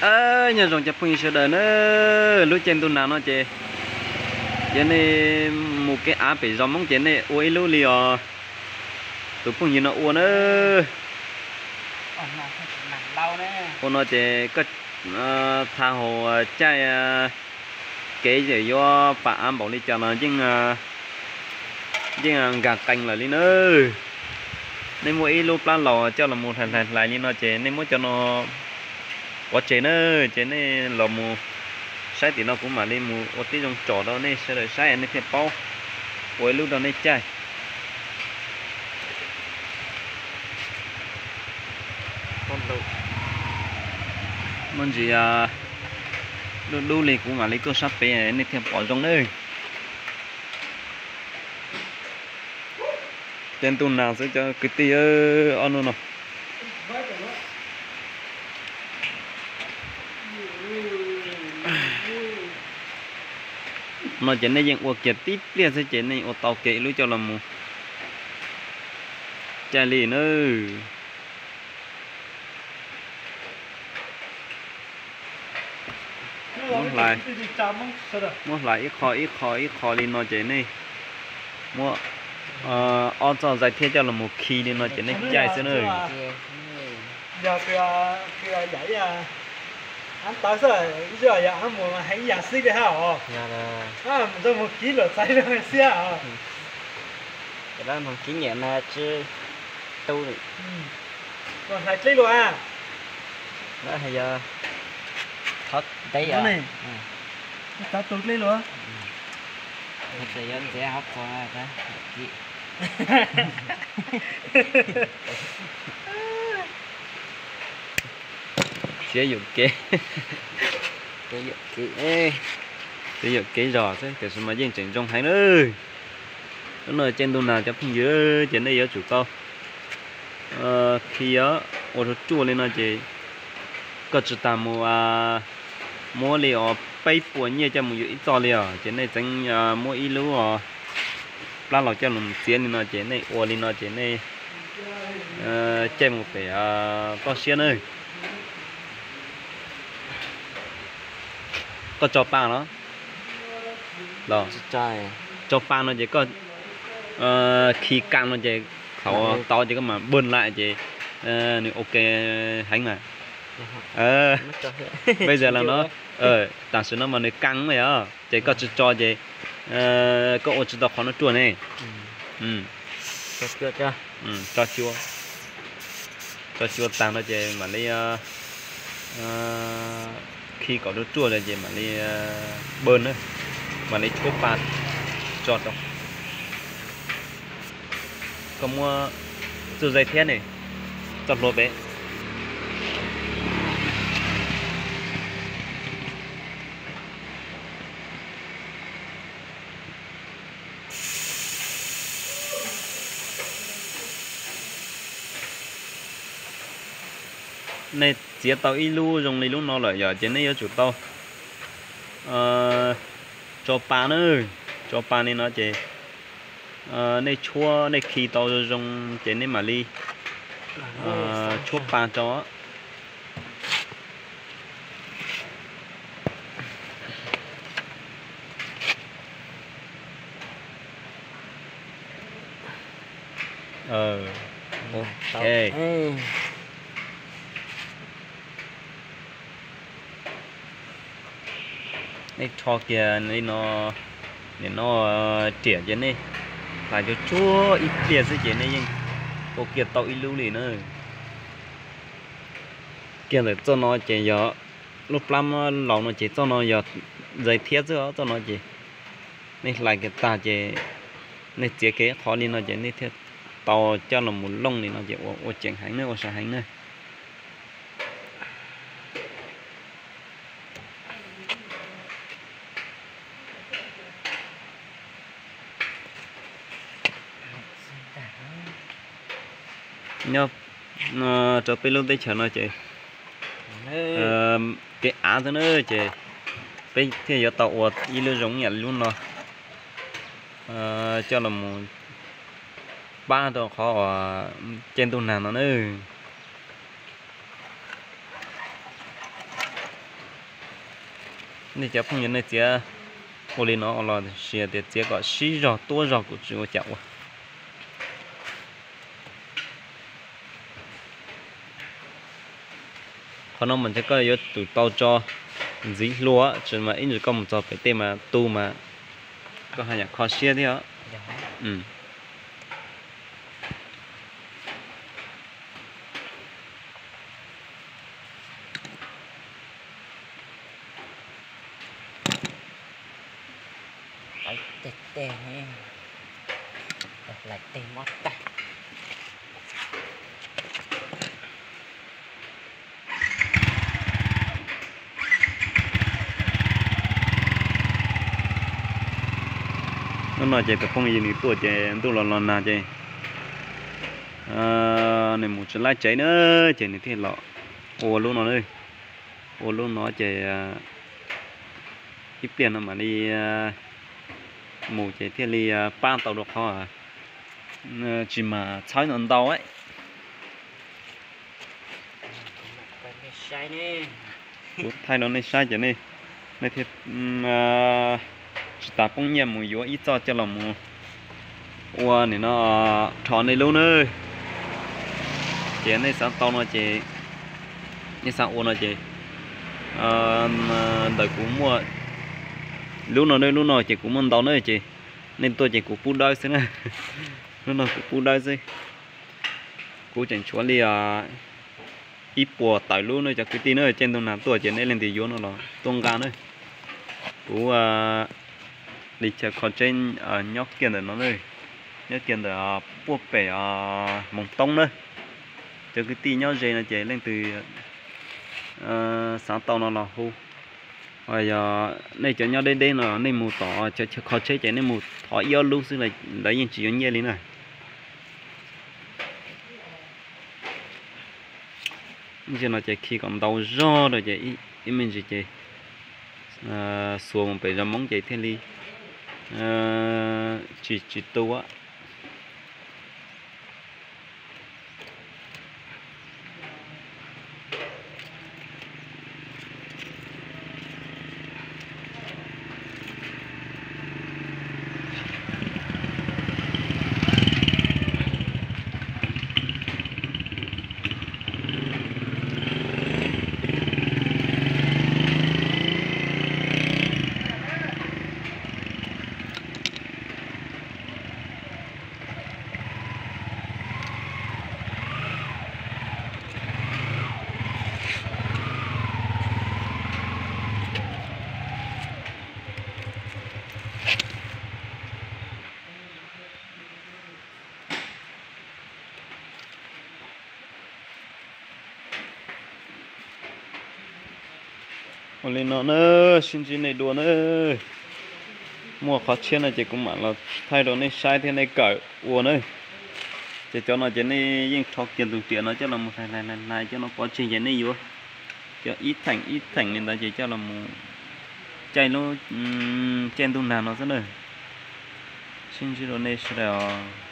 Nyob zoo cov phooj ywg sawv daws na, lub caij ntuj nag no ces, ces nej mus kev av pem zos Hmoob ces nej ua ib lub li os. Tus phooj ywg no ua na, ua no ces koj tha hau caij kev ces yuav pam av npaum li cas los yeej nkag qees lawm li na. Nej muaj ib lub plab laus coj los mus hlais hlais hlais li no ces nej muab cov no pov tseg na, ces nej los mus saib tim no kuv mam li mus ua tib zoo tsom rau nej sawv daws saib nej thiaj paub, ua ib lub rau nej caij. Muab ntsis dub dub li kuv mam li tuaj sab pem nej thiaj pom zoo na. Ces ntuj nag xwb cov kwv tij, ob hnub no. No ces nej yeej ua kiag tib pliag xwb ces nej ua tau kiag ib lub coj los mus caij li na. Muab hlais ib qho ib qho ib qho li no ces nej muab ob txoj zais thiab coj los mus khi li no ces nej caij xwb na. Hlais dleb luaj. Txiav yuam kev, txiav yuam kev zog xwb tiam sis mas yeej tseem zoo heev na. Lub no caij ntuj nag cov phooj ywg ces nej yuav tsum tau khi ua ruaj ruaj li no ces koj tsis tas mus muab li os peb puas nyiaj coj mus yuav ib txoj li os ces nej txeev muab ib lub plab laus coj los txiav li no ces nej ua li no ces nej caij mus pem toj siab na. Koj tso pa los? Tso pa no ces koj khi ka no ces thaum tau ces koj mam npaj lawm ces nws ok heev mas. Bây giờ là nó, tam sim no mas nws ka lawm os ces koj tsis tso ces koj ua tsis tau qhov no ruaj ne. Tso cua tag no ces mam li khi kom ruaj ruaj li ces mam li npaj na, mam li tshuab pa tso rau. Koj muab txuj zais thiab ne, txoj hlua pem. Nej txiav tau ib lub zoo li lub no lawm yom ces nej yuav tsum tau tso pa na, tso pa li no ces nej tshuab nej khi tau zoo zoo ces nej mam li tshuab pa rau. Nej rho kiag li no, nim no riam ces nej hlais tsuag tsuag ib pliag xwb ces nej yeej ua kiag tau ib lub li na. Kiag ntawm txoj no ces yog lub plab mab laus no ces txoj no yog zais thiab xwb os, txoj no ces nej hlais kiag tag ces nej txiav kiag ib qho li no ces nej thiaj tau coj los mus looj li no ces ua tseem heev na, ua sai heev na. Nyob rau peb lub teb chaws no ces kev av xwb na ces peb thiaj yuav tau ua ib lub zoo ib yam li lub no coj los mus pab rau qhov uas caij ntuj nag no na. Nej cov phooj ywg nej txiav ua li no los sis tias txiav kom sib zog tuab zog kuv tsis ua cas ua. Qhov no mas ntshe koj yuav tsum tau tso ntxiv hlua, tsis mas ib ntsis koj mus txog pem tej mas tu mas koj haj yam kho siab thiab. Hlais teg teg ne, hlais teg mob tag. Hnub no ces tus phooj ywg nws tuaj ces ntuj los los nag ces nws mus tsis laib tsev na, ces nws thiaj los ua lub no na. Ua lub no ces ib pliag no mam li mus ces thiaj li pab tau rau qhov tsis mas txhawb ntau ntau. Kuv thaij rau nej saib ces nej thiaj tsis tas poob nyiaj mus yuav ib txoj coj los mus ua nim no rho nej lub na. Ces nej xav tau no ces, nej xav ua no ces ntawm kuv muaj lub no, lub no ces kuv muaj ntau na ces nej tuaj ces kuv pub dawb xwb na. Lub no kuv pub dawb xwb. Kuv tseem tshuav li ib puas tawm lub na cov kwv tij na, caij ntuj nag tuaj ces nej leej twg yuav no los tuaj nqa na. Kuv li chaw kho tsheb nyob kiag ntawm no, nyob kiag ntawm puag pem Moos Toob na. Cov kwv tij nyob ze no ces leej twg xav tau no los hu. Yog nej cov nyob deb deb no nej mus tom chaw kho tsheb ces nej mus thov ib ob lub xwb lawv yeej tsis yuav nyiaj li na. Ntsia no ces khi kom ntau zog rau ces ib me ntsis ces xuas mus pem zos Hmoob ces thiaj li tsis tsis tu. Ua li no na, sib ntsib nej dua na. Muaj qhov tshiab no ces kuv mam los thaij rau nej saib thiab nej kawm ua na. Ces cov no ces nej yeej rho kiag tus riam no coj los mus hlais hlais hlais coj no pov tseg ces nej yuav cov ib theem ib theem li ntawd ces coj los mus caij lub caij ntuj nag no xwb na. Sib ntsib rau nej sawv daws os.